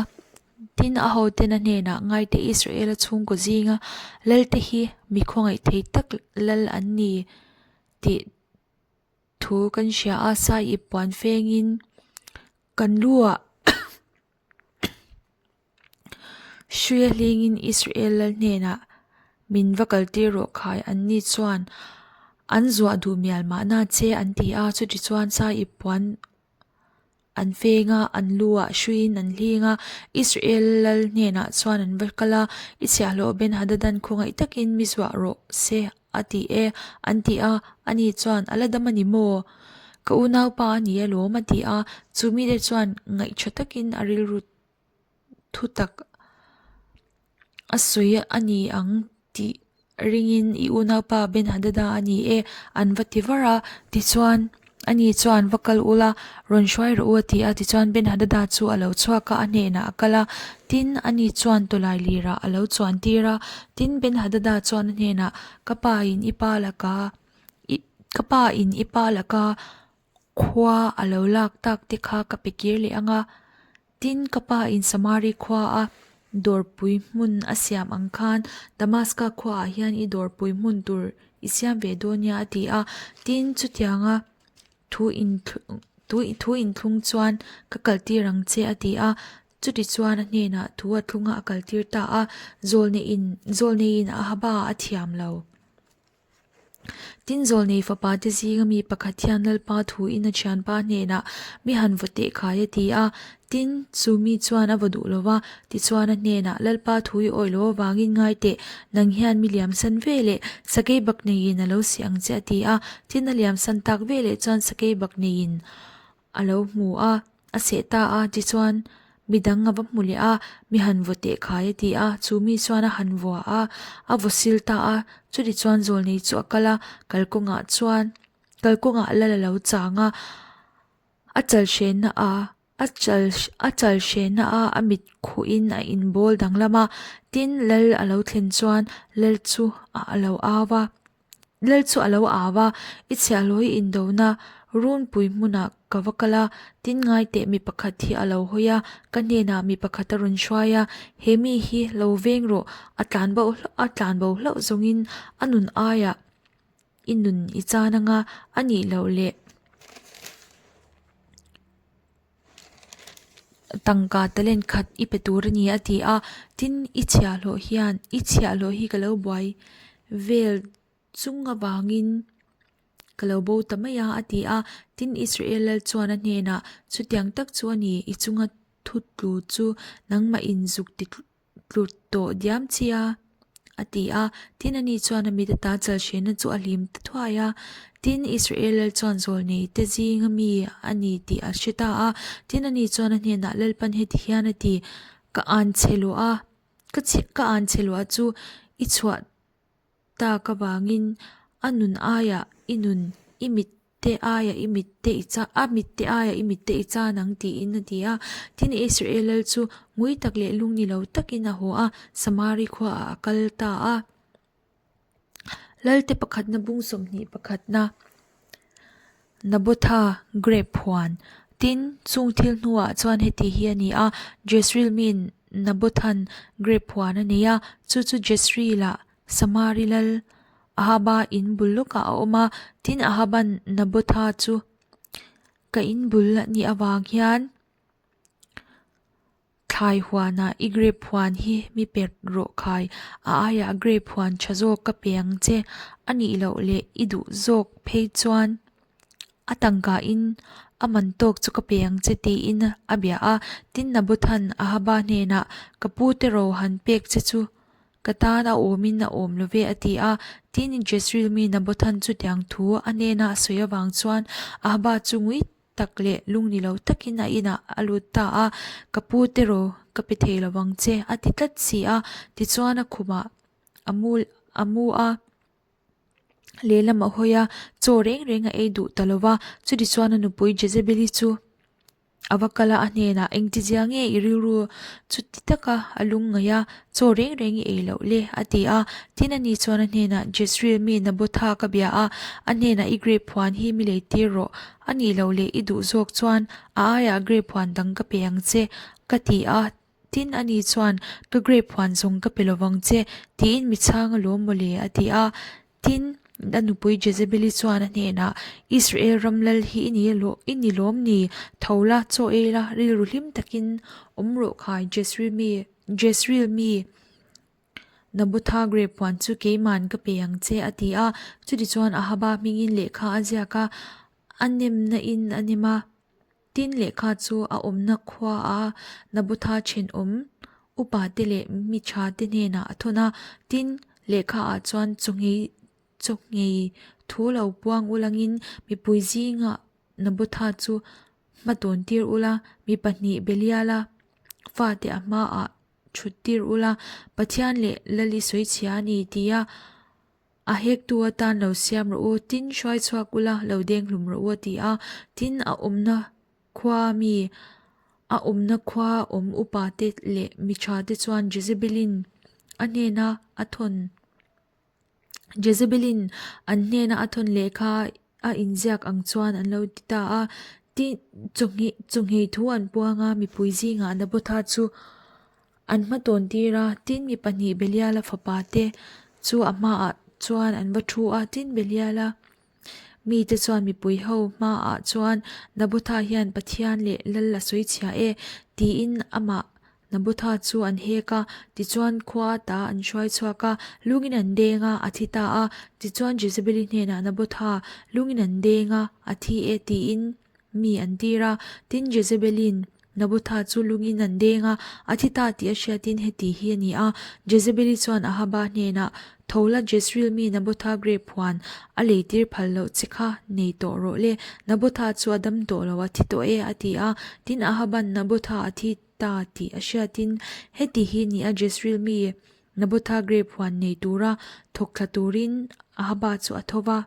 Tin, a hoten a hnenah ngaite Israel-a chhungkaw zinga lalte hi mi khawngaih thei tak lal an ni tih Thu kan hria a, sai ip puan fengin kan lu ah hrui a hlingin Israel lal hnenah min va kal tir rawh khai an ni chuan an zuah duh mial mahna che an ti a, chutichuan sai ip puan. An feng a, an lu ah hruiin an hling a. Israel lal hnenah chuan an va kal a, I chhiahhlawh Ben-Hadadan khawngaih takin mi zuah rawh se a ti e, an ti a. Ani chuan, A la dam a ni maw? Ka unaupa a ni alawm a ti a. Chu mite chuan ngaihṭha takin a rilru thutak a sawi a ni ang tih ringin i unaupa Ben-Hadada a ni e an va ti var a. Tichuan, ani chuan va kal ula, rawn hruai rawh u a ti a. Tichuan, Ben-Hadada chu a lo chhuak a, a hnenah a kal a. Tin, ani chuan tawlai lirah a lo chuan tir a. Tin, Ben-Hadada chuan a hnenah, Ka pa in i pa laka, ka pa in i pa laka Khua a lo lak tak te kha ka pe kir leh ang a, tin ka pa in Samari khua a dawrpui hmun a siam ang khan Damaska khua ah hian i dawrpui hmun tur i siam ve dawn nia a ti a, tin chutianga thu thu inthlung chuan ka kaltir ang che a ti a, chutichuan a hnenah thu a thlung a a kaltir ta a, zawlneiin zawlneiin Ahaba a thiam lo. Tin zawlnei fapa te zinga mi pakhat hian Lalpa thuin a thianpa hnenah mi han vaw teh khai a ti a. Tin, chu mi chuan a vaw duh lo va, tichuan a hnenah, Lalpa thu i awih lo avangin ngai teh, nang hian mi liamsan ve leh sakei bak neiin a lo si ang che a ti a. Tin, a liamsan tak ve leh chuan sakei bak neiin a lo hmu a, a seh ta a, tichuan midang a va hmu leh a, mi han vaw teh khai a ti a, chu mi chuan a han vua a, a vaw sil ta a, chutichuan zawlnei chu a kal a, kalkawngah chuan kalkawngah lal a lo chang a, a chal hrenna a a chal a chal hrenna a a mit khuhin a inbawl danglam a, tin lal a lo thlen chuan lal chu a lo au a. Lal chu a lo au a, I chhiahhlawh i indona runpui hmunah ka va kal a, tin ngai teh mi pakhat hi a lo hawi a, ka hnenah mi pakhat a rawn hruai a, he mi hi lo veng rawh, a tlan bo hlauh a tlan bo hlauh zawngin a nun aiah i nun i chan anga a nih loh leh. Tangka talent khat i pe tur a ni a ti a, tin i chhiahhlawh hian i chhiahhlawh hi ka lo buai vel chung avangin ka lo bo ta mai a a ti a, tin Israel lal chuan a hnenah chutiang tak chu a ni i chunga thu tlu chu nangmah in zuk ti tlut tawh diam chi a, a ti a. Tin, ani chuan a mit ata chalhrenna chu a hlim ta thuai a. Tin, Israel lal chuan zawlnei te zinga mi a ni tih a hre ta a. Tin, ani chuan a hnenah, Lalpan heti hian a ti, Ka anchhe luah a, ka ka anchhe luah chu i chhuah tak avangin a nun aiah i nun i mit te aiah i mit te i cha a mit te aiah i mit te i chan ang tiin a ti a. Tin, Israel lal chu ngui tak leh lung ni lo takin a haw a, Samari khuaah a kal ta a. Lalte pakhatna bung 20 pakhatna Nabotha grape huan. Tin, chung thil hnuah chuan heti hi a ni a, Jezreel miin Nabothan grape huan a nei a, chu chu Jezreel-ah Samari lal Ahaba in bul lawkah a awm a, tin Ahaban Nabotha chu ka in bul a nih avang hian thlai huanah i grape huan hi mi pe rawh khai, a aiah grape huan tha zawk ka pe ang che, a nih loh leh i duh zawk phei chuan A tangka in a man tawk chu ka pe ang che tiin a bia a. Tin Nabothan Ahaba hnenah, Ka pu te ro han pek che chu ka tan a awmin a awm lo ve a ti a. Tin Jezreel mi Nabothan chutiang thu a hnena a sawi avang chuan Ahaba chu ngui tak leh lungni lo takin a inah a lut ta a, Ka pu te ro ka pe thei lo vang che a ti tlat si a. Tichuan a khumah a mu a mu a. Lehlam a hawi a, chaw reng reng a ei duh ta lo va. Chutichuan a nupui Jezebeli chu a va kal a, a hnenah, Engtizia nge i rilru chuti taka a lungngaih a, chaw reng reng i ei loh le? a ti a. Tin, ani chuan a hnenah, Jezreel mi Nabotha ka bia a, a hnenah i grape huan hi mi leitir rawh. A nih loh leh i duh zawk chuan a aiah grape huan dang ka pe ang che, ka ti a. Tin, ani chuan, Ka grape huan zawng ka pe lovang che, tiin mi chhang alawm maw le, a ti a. Tin, a nupui Jezebeli chuan a hnenah, Israel ram lal hi i ni alawh, i ni lawm ni? Tho la, chaw ei la, rilru hlim takin awm rawh khai, Jezreel mi, Jezreel mi Nabotha grape huan chu keiman ka pe ang che, a ti a. Chutichuan Ahaba hmingin lehkha a ziak a, a nemna in a nem a. Tin, lehkha chu a awmna khuaa Nabotha thenawm upate leh mi thate hnenah a thawn a. Tin, lehkhaah chuan chawnghei chawnghei thu lo puang ulangin mipui zingah Nabotha chu hma tawntir ula, mi pahnih Beliala fate a hmaah thut tir ula, Pathian leh Lali sawichhia a ni tia a hektu atan lo siam rawh u, tin hruai chhuak ula, lo deng hlum rawh u a ti a. Tin, a awmna khua mi, a awmna khua awm upa te leh mi tha te chuan Jezebelin a hnena a thawn Jezebelin an hnena a thawn lehkha a inziak ang chuan an lo ti ta a. Tin, chawhmeh thu an puang a, mipui zingah Nabotha chu an hma tawn tir a. Tin, mi pahnih Beliala fapa te chu a hmaah chuan an va thu a. Tin, Beliala mite chuan mipui ho hmaah chuan Nabotha hian Pathian leh Lal a sawi chhia e tiin amah Nabotha chu an hek a, tichuan khua ta an hruai chhuak a, lungin an deng a, a thi ta a. Tichuan Jezebeli hnenah Nabotha, lungin an deng a, a thi e tiin mi an tir a. Tin, Jezebeli'n Nabotha chu lungin an deng a, a thi ta tih a hriatin heti hi a ni a. Jezebeli chuan Ahaba hnenah, Tho la Jezreel mi Nabotha grape huan a leitir phal loh che kha nei tawh rawh le, Nabotha chu a dam tawh lo, a thi tawh e, a ti a. Tin, Ahaba'n Nabotha a thi ta tih a hriatin heti hi ni a Jezreel mi Nabotha grape huan nei tura thawk thla turin Ahaba chu a tho va,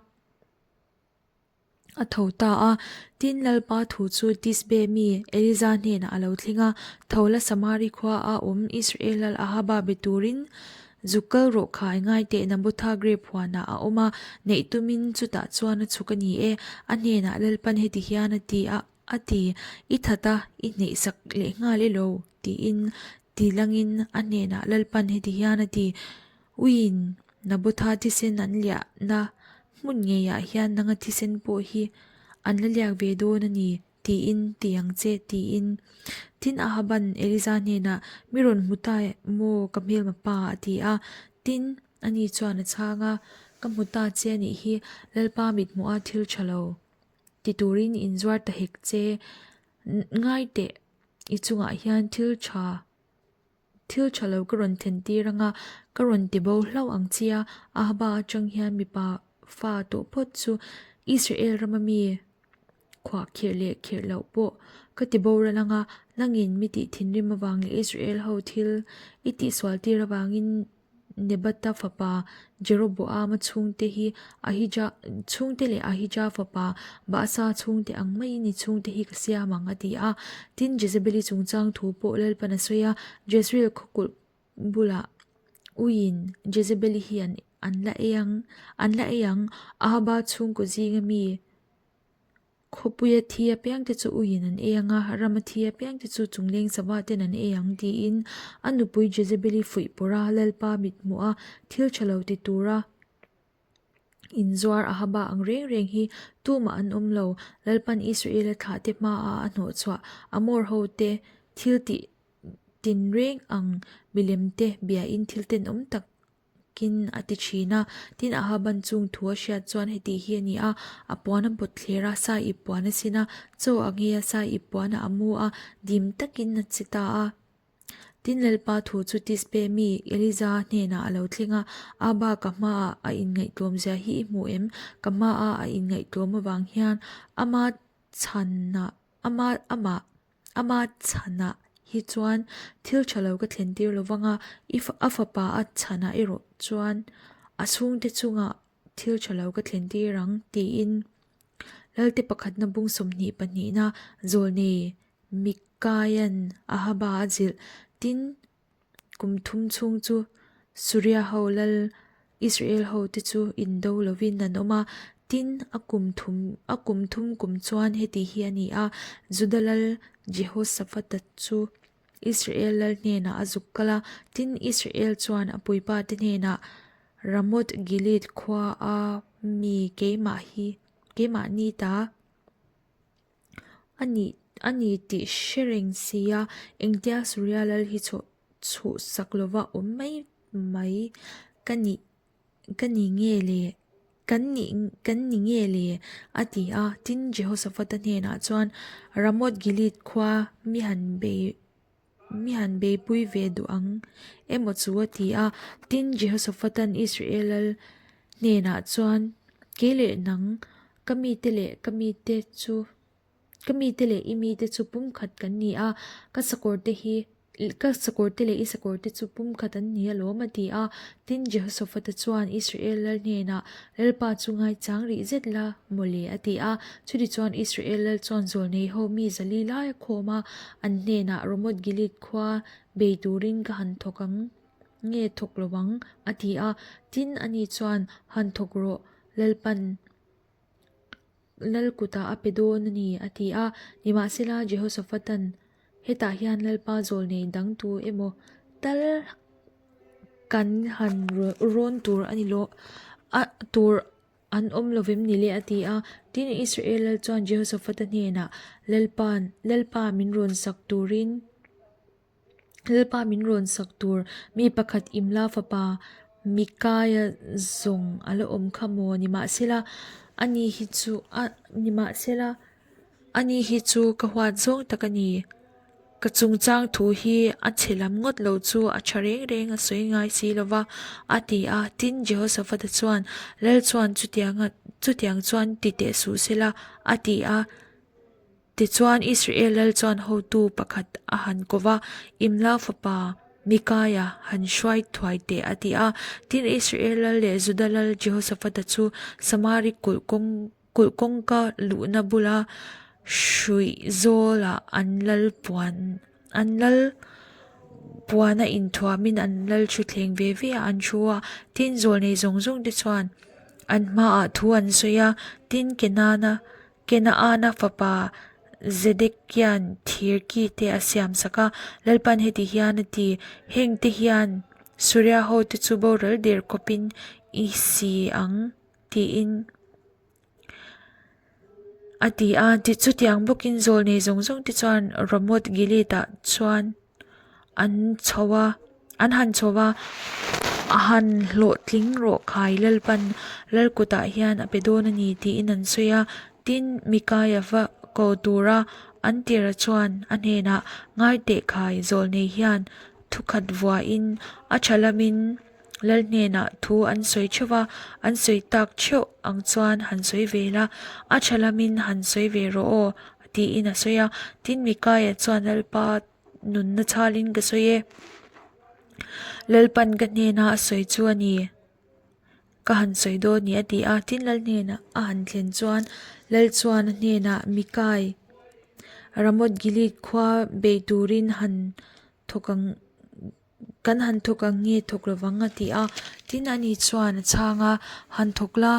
a tho ta a. Tin, Lalpa thu chu Tisbe mi Eliza hnenah a lo thleng a, Tho la Samari khua a awm Israel lal Ahaba be turin zuk kal rawh khai ngai teh Nabotha grape huanah a awm a, neih tumin chutah chuan a chhuk a ni e. A hnenah Lalpan heti hian a ti a. A ti, I that a, i hneihsak leh nghal i lo, tiin ti langin a hnenah Lalpan heti hian a ti, Uiin, Nabotha thisen an liahna hmun ngeiah hian nanga thisen pawh hi an la liak ve dawn a ni, tiin ti ang che, tiin. Tin, Ahaban Eliza hnenah, Mi rawn hmu ta maw ka hmelma pa? a ti a. Tin, ani chuan a chhang a, Ka hmu ta che a nih hi, Lalpa mithmuha thil tha lo. Ti turin inzuar ta hek che. Ngai teh, i chungah hian thil tha, thil tha lo ka rawn thlen tir anga, ka rawn ti bo hlauh ang che a, Ahaba atang hian mipa fa tawh phawt chu Israel rama mi khuah khirh leh khirh loh pawh ka ti boral anga, nangin mi tih thinrim avang leh Israel ho thil i tihsual tir avangin Nebata fapa Jeroboama chhungte hi Ahija chhungte leh Ahija fapa Baasa chhungte ang maiin i chhungte hi ka siam ang, a ti a. Tin, Jezebeli chungchang thu pawh Lalpan a sawi a, Jezreel khawkulh bulah uiin Jezebeli hi an an la ei ang, an la ei ang, Ahaba chhungkaw zinga mi Khawpuia thi apiangte chu uiin an ei ang a, rama thi apiangte chu chungleng sava ten an ei ang tiin a nupui Jezebeli fuih pawrh a, Lalpa mithmuh a, thil tha lo ti tura inzuar Ahaba ang reng reng hi tumah an awm lo. Lalpan Israela thlahte hmaah a hnawhchhuah Amor hote thil tih tinreng ang milemte biain thil tenawm tak kin a ti thin a. Tin, Ahaban chung thu a hriat chuan heti hi a ni a, a puan a bawt thler a, sai ip puan a sin a, chaw a nghei a, sai ip puan a mu a, dim takin a che ta a. Tin, Lalpa thu chu Tisbe mi Eliza hnenah a lo thleng a, Ahaba ka hmaah a inngaihtlawm zia hi i hmu em? Ka hmaah a inngaihtlawm avang hian ama chhanah ama amah Ama chhanah hi chuan thil tha lo ka thlen tir lo vang a, i a fapa a chhanah erawh chuan a chhungte chungah thil tha lo ka thlen tir ang tiin Lalte pakhatna bung 22 pahnihna zawlnei Mikaia'n Ahaba a zilh. Tin, Kum thum chhung chu Suria ho lal Israel ho te chu indo lovin an awm a, tin a kum thum a kum thum kum chuan heti hi a ni a, Juda lal Jehoshaphat-a chu Israel lal hnenah a zuk kal a, tin Israel chuan a puipa te hnenah Ramoth Gilead khua a mi keimah hi keimahni ta A nih a ni tih hre reng si a, engtia Surya lal hi chhuah chhuhsak lova awm mai mai ka nih ka ni nge le? kan nih kan ni nge le? a ti a. Tin, Jehosaphata hnenah chuan, Ramoth-gilead khua mi han bei mi han beipui ve duh ang emaw chu a ti a. Tin, Jehosaphata'n Israel lal hnenah chuan, Kei leh nang, ka mite leh ka mite chu Ka mite leh i mite chu pumkhat kan ni a, ka sakawrte hi ka sakawrte leh i sakawrte chu pumkhat an ni alawm a ti a. Tin, Jehosaphata chuan Israel lal hnenah, Lalpa chu ngaichang rih zet la maw le a ti a. Chutichuan Israel lal chuan zawlnei ho mi zali lai a khawm a, an hnenah Ramoth-gilead khua bei turin ka han thawk ang nge thawk lo ang a ti a. Tin, ani chuan, Han thawk rawh, Lalpan. Lal kutah a pe dawn a ni, a ti a. Nimahsela, Jehosaphata'n, Hetah hian Lalpa zawlnei dang tu emaw tal kan han rawn tur a ni lo, a tur an awm lo vem ni le, a ti a. Tin, Israel lal chuan Jehosaphata hnenah, Lalpa'n, Lalpa min rawn sak turin, Lalpa min rawn sak tur mi pakhat Imla fapa Mikaia zawng a la awm kha maw? Nimahsela, ani hi chu a nimahsela, ani hi chu ka huat zawng tak a ni. Ka chungchang thu hi a chhe lam ngawt lo chu a tha reng reng a sawi ngai si lo va, a ti a. Tin, Jehosaphata chuan, Lal chuan chutianga chutiang chuan ti teh suh sela, a ti a. Tichuan, Israel lal chuan hotu pakhat a han ko va, Imla fapa Mikaia han hruai thuai teh a ti a. Tin, Israel lal leh Juda lal Jehosaphata chu Samari kulh kawng kulh kawngka luhna bula hruih zawlah an lal puan an lal puana inthuamin an lal thutthleng ve ve ah an thu a. Tin, zawlnei zawng zawng te chuan an hmaah thu an sawi a. Tin, Kenana Kenaana fapa Zedekia'n thir ki te a siam sak a, Lalpa'n heti hian a ti, Heng te hian Suria hote chu boral der kawpin i si ang, tiin a ti a. Chutiang bawkin zawlnei zawng zawng te chuan Ramoth Gilead-ah chuan An chho a, an han chho a, a han hlawhtling rawh khai Lalpan lal kutah hian a pe dawn a ni tiin an sawi a. Tin, Mikaia va ko tura an tira chuan a hnenah ngai teh khai zawlnei hian thukhat vuahin a tha lamin lal hnenah thu an sawi theuh va, an sawi tak theuh ang chuan han sawi ve la, a tha lamin han sawi ve rawh aw tiin a sawi a. Tin, Mikaia chuan Lalpa nunna chhalin ka sawi e. Lalpan ka hnena a sawi chu a ni. Ka han sawi dawn ni a ti a. Tin Lal hnenah a han thlen chuan Lal chuan a hnenah Mikai, Ramoth Gilead khua bei turin han thawk ang kan han thawk ang nge thawk lovang a ti a. Tin ani chuan a chhang a, Han thawk la.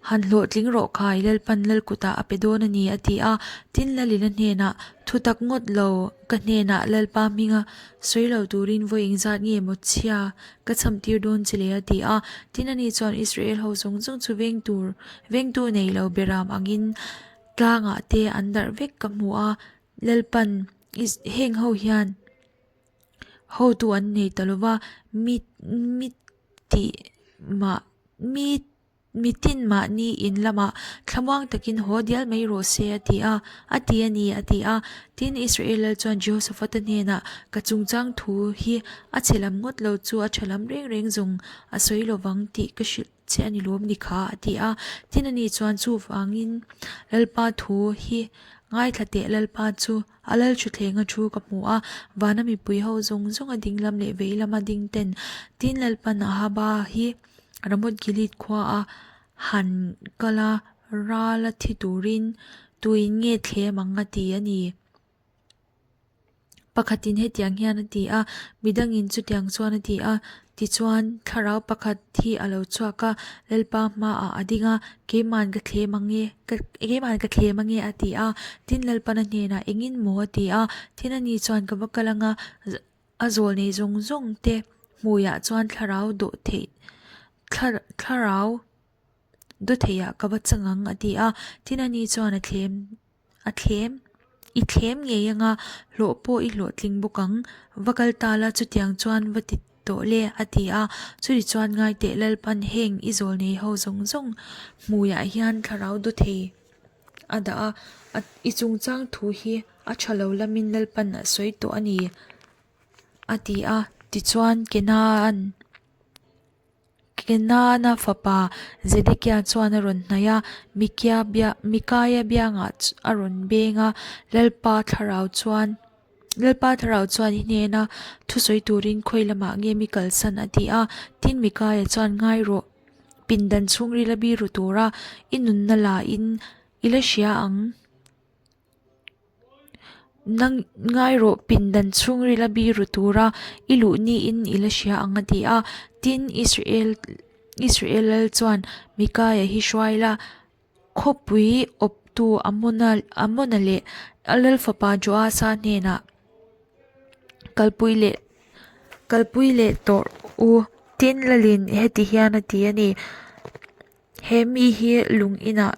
Han hlawhtling rawh khai, Lalpan Lal kutah a pe dawn a ni, a ti a. Tin, Lalina hnenah, Thutak ngawt lo, ka hnenah Lalpa hminga sawi lo turin vawi engzat nge maw chhia ka cham tir dawn che le, a ti a. Tin, ani chuan Israel ho zawng zawng chu veng tur, vengtu nei lo beram angin tlangah te an darh vek ka hmu a, Lalpan heng ho hian hotu an nei ta lo va, mi mi tih mah mi mitin mahni in lamah thlamuang takin haw dial mai rawh se a ti a, a ti a ni a ti a. Tin, Israel lal chuan Jehosaphata hnenah, Ka chungchang thu hi a chhe lam ngawt lo chu a tha lam reng reng zawng a sawi lovang tih ka hrilh che a ni lawm ni kha a ti a. Tin, ani chuan chuvangin Lalpa thu hi ngaithla teh Lalpa chu A lal thuthleng a thu ka hmu a, vana mipui ho zawng zawng a ding lam leh vei lama ding ten tin Lalpan Ahaba hi Ramoth Gilead khua a han kal a, ral a thi turin tuin nge thlem ang a ti a ni. Pakhatin hetiang hian a ti a, midangin chutiang chuan a ti a, Tichuan, thlarau pakhat hi a lo chhuak a, Lalpa hmaah a ding a, Keiman ka thlem ang e, ka keiman ka thlem ang e a ti a. Tin, Lalpan a hnenah, Engin maw? a ti a. Tin, ani chuan ka va kal ang a, a zawl nei zawng zawng te hmuiah chuan thlarau dawh theih thlarau dawtheiah ka va chang ang a ti a. Tin, ani chuan a thlem A thlem, I thlem ngei anga hlawh pawh i hlawhtling bawk ang. Va kal ta la chutiang chuan va ti. tawh le? a ti a. Chutichuan ngaiteh Lalpan heng i zawlnei ho zawng zawng hmuiah hian thlarau dawthei a dah a, i chungchang thu hi a tha lo lamin Lalpan a sawi tawh a ni, a ti a. Tichuan Kenaan. Kenaana fapa Zedekia chuan a rawn hnaih a, Mikia bia Mikaia biangah a rawn beng a, Lalpa thlarau chuan Lalpa thlarau chuan i hnena thusawi turin khawi lamah nge mi kalsan a ti a. Tin, Mikaia chuan ngai rawh, pindan chhungril a biru tura i nunna la in i la hria ang. Nang ngai rawh pindan chhungril a biru tura i luh niin i la hria ang a ti a. Tin, Israel Israel lal chuan Mikaia hi hruai la, khawpui awptu Amona Amona leh a lal fapa Joasa hnenah kalpui leh kalpui leh tawh u. Tin, lalin heti hian a ti a ni. He mi hi lung inah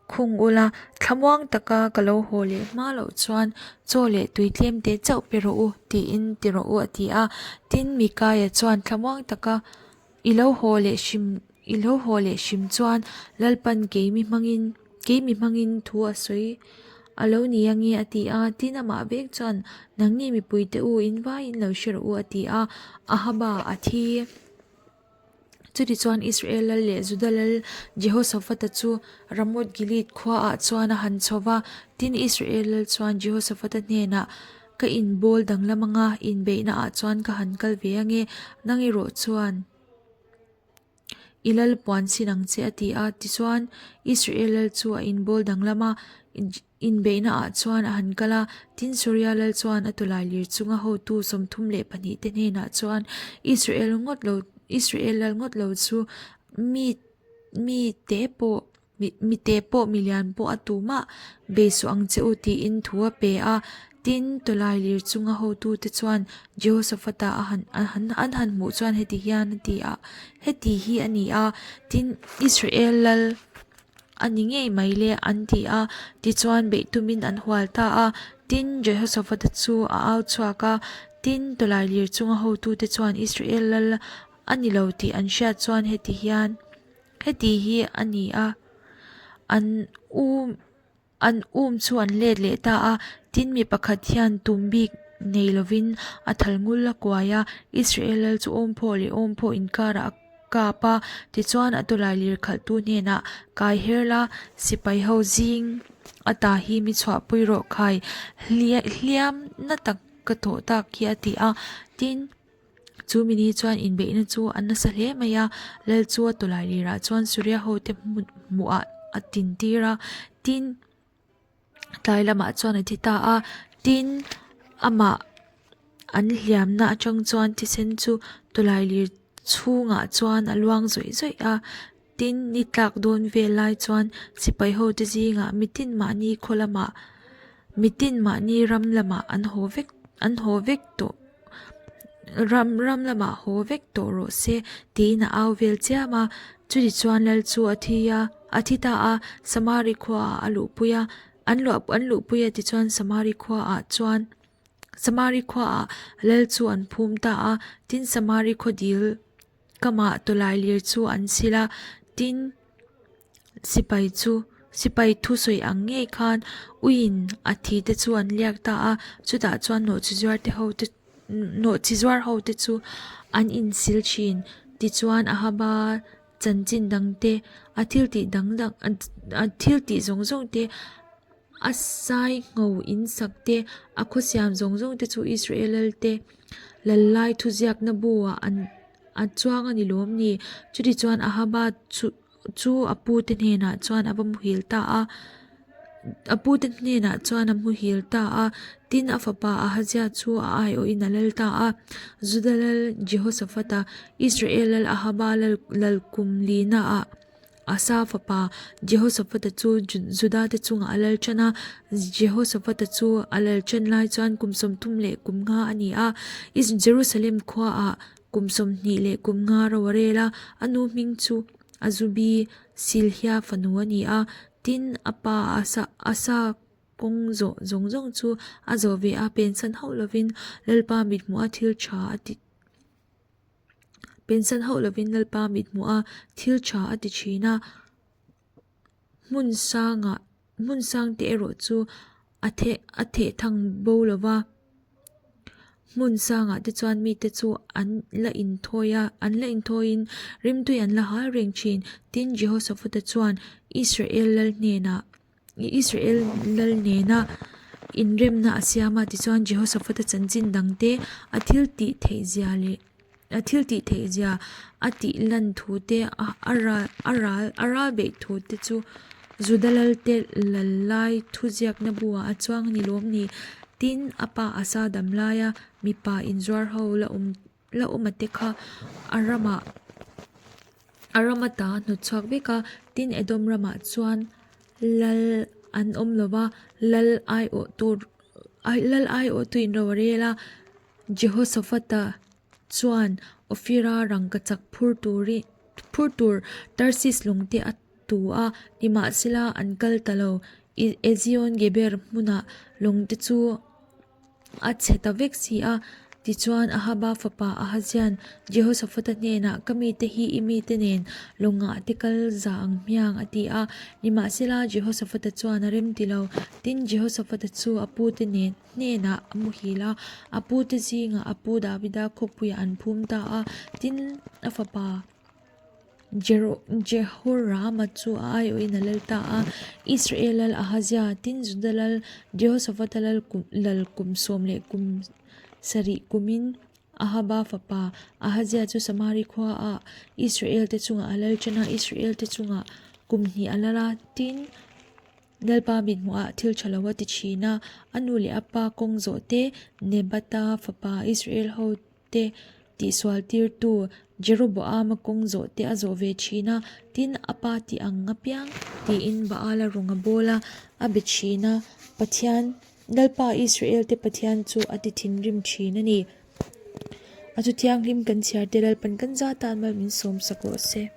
khung ula, thlamuang taka ka lo haw leh hma loh chuan chaw leh tui tlem te chauh pe rawh u tiin ti rawh u a ti a. Tin, Mikaia chuan thlamuang taka i lo haw leh hrim i lo haw leh hrim chuan Lalpan keimi hmangin keimi hmangin thu a sawi a lo ni ange a ti a. Tin, amah vek chuan nangni mipuite u in vaiin lo hre rawh u a ti a. Ahaba a thi. Chutichuan Israel lal leh Juda lal Jehosaphata chu Ramoth Gilead khuaah chuan a han chho va. Tin, Israel lal chuan Jehosaphata hnenah, Ka inbawl danglam anga inbeihnaah chuan ka han kal ve ange, nang erawh chuan i lal puan sin ang che, a ti a. Tichuan, Israel lal chu a inbawl danglam a. Inbeihna ah chuan a han kal a, tin Suria lal chuan a tawlai lir chunga hotu 32 te hnenah chuan Israel ngawt lo Israel lal ngawt lo chu mi mi te pawh mi te pawh milian pawh a tumah bei suh ang che u tiin thu a pe a. Tin tawlai lir chunga hotu te chuan Jehoshaphat-a a han an han hmuh chuan heti hian a ti a heti hi a ni a, tin Israel lal A ni ngei mai le, an ti a. Tichuan, beih tumin an hual ta a. Tin, Jehoshaphat-a chu a au chhuak a. Tin, tawlailir chunga hotute chuan Israel lal a ni lo tih an hriat chuan heti hian, Heti hi a ni a, an um an um chu an let leh ta a. Tin, mi pakhat hian tum bik nei lovin a thal ngul a kuai a. Israel lal chu awmphaw leh awmphaw inkarah a kap a, tichuan a tawlai lir khalhtu hnenah kai her la, sipai ho zing ata hi mi chhuahpui rawh khai hliam na tak ka thawh tak hi a ti a. Tin, chu mini chuan inbeihna chu a nasa hle mai a, lal chu a tawlai lirah chuan Suria hote hmuhah a tintir a, tin, Tlai lamah chuan a thi ta a, tin amah an hliamna atang chuan thisen chu tawlailir chhungah chuan a luang zawih zawih a, tin ni tlak dawn vel lai chuan sipai ho te zingah mitin mahni khaw lamah mitin mahni ram lamah an haw vek an haw vek tawh ram ram lamah haw vek tawh rawh se tiin a au vel chiam a, chutichuan lal chu a thi a. A thi ta a, Samari khuaah a luhpui a, an luah an luhpui a tichuan Samari khuaah chuan Samari khuaah lal chu an phum ta a, tin Samari khaw dil kamah tawlai lir chu an sil a, tin sipai chu sipai thusawi ang ngei khan uiin a thi te chu an liak ta a, chutah chuan nawhchizuar te ho te nawhchizuar ho te chu an insil thin tichuan Ahaba chanchin dang te, a thil tih dang dang a thil tih zawng zawng te, a sai ngho in sak te, a khaw siam zawng zawng te chu Israel lal te lal lai thuziakna bu ah an a chuang a ni lawm ni. Chutichuan Ahaba chu chu a pu te hnenah chuan a va muhil ta a. A pute hnenah chuan a muhil ta a, tin a fapa Ahazia chu a aiawhin a lal ta a. Juda lal Jehoshaphat-a, Israel lal Ahaba lal lal kum linaah Asa fapa Jehoshaphat-a chu Juda-te chungah a lal tan a. Jehoshaphat-a chu a lal tan lai chuan kum 35 a ni a, Jerusalem khuaah kum 25 ro a rel a, a nu hming chu Azubi Silhia fanu a ni a. Tin, a pa Asa Asa kawng zawh zawng zawng chu a zawh ve a, pensan hauh lovin Lalpa mithmuh a thil tha a ti. Pensan hauh lovin Lalpa mithmuh a, thil tha a ti thin a. Hmun sangah, hmun sangte erawh chu a theh a theh thang bo lo va. Hmun sangah te chuan mite chu an la inthawi a, an la inthawiin rimtui an la hal reng thin. Tin, Jehoshaphat-a chuan Israel lal hnenah Israel lal nena inremna a siam a, tichuan Jehoshaphat-a chanchin dangte a thil tih theih zia leh a thil tih theih zia a tih lan thu te a a ral a ral a ral beih thu te chu Juda lal te lal lai thuziakna buah a chuang a ni lawm ni? Tin, a pa Asa dam laia mipa inzuar ho la awm la awm a te kha a ramah a ram ata a hnawt chhuak vek a, tin Edom ramah chuan lal an awm lo va, lal aiawh tur lal aiawh tu in ro a rel a. Jehoshaphat-a chuan Ophira rangkachak phur turin phur tur Tarsis lungte a tu a, nimahsela an kal ta lo. Ezion-geber hmunah lungte chu a chhe ta vek si a. Tichuan Ahaba fapa Ahazian Jehoshaphat-a hnenah, Ka mite hi i mite nen lawngah te kal za ang hmiang, a ti a. Nimahsela Jehoshaphat-a chuan a rem ti lo. Tin, Jehoshaphat-a chu a pute nen. hnenah a muhil a, a pute zingah a pu Davida khawpuiah an phum ta a, tin a fapa Jehorama chu a aiawhin a lal ta a, Israel lal Ahazia, tin Juda lal Jehoshaphat-a lal kum lal kum sawm leh kum sarih kumin Ahaba fapa Ahazia chu Samari khuaah Israel te chungah a lal ṭan a, Israel te chungah kum hnih a lal a, tin Lalpa mithmuhah thil tha lo a ti thin a, a nu leh a pa kawng zawh te, Nebata fapa Israel ho te tihsual tirtu Jeroboama kawng zawh te a zawh ve thin a, tin a pa tih ang apiang tiin Baala rawng a bawl a, a be thin a, Pathian, Lalpa Israel te Pathian chu a ti thinrim thin a ni. A chu thianghlim kan chhiar te Lalpan kan zat tan mal min sawmsak rawh se.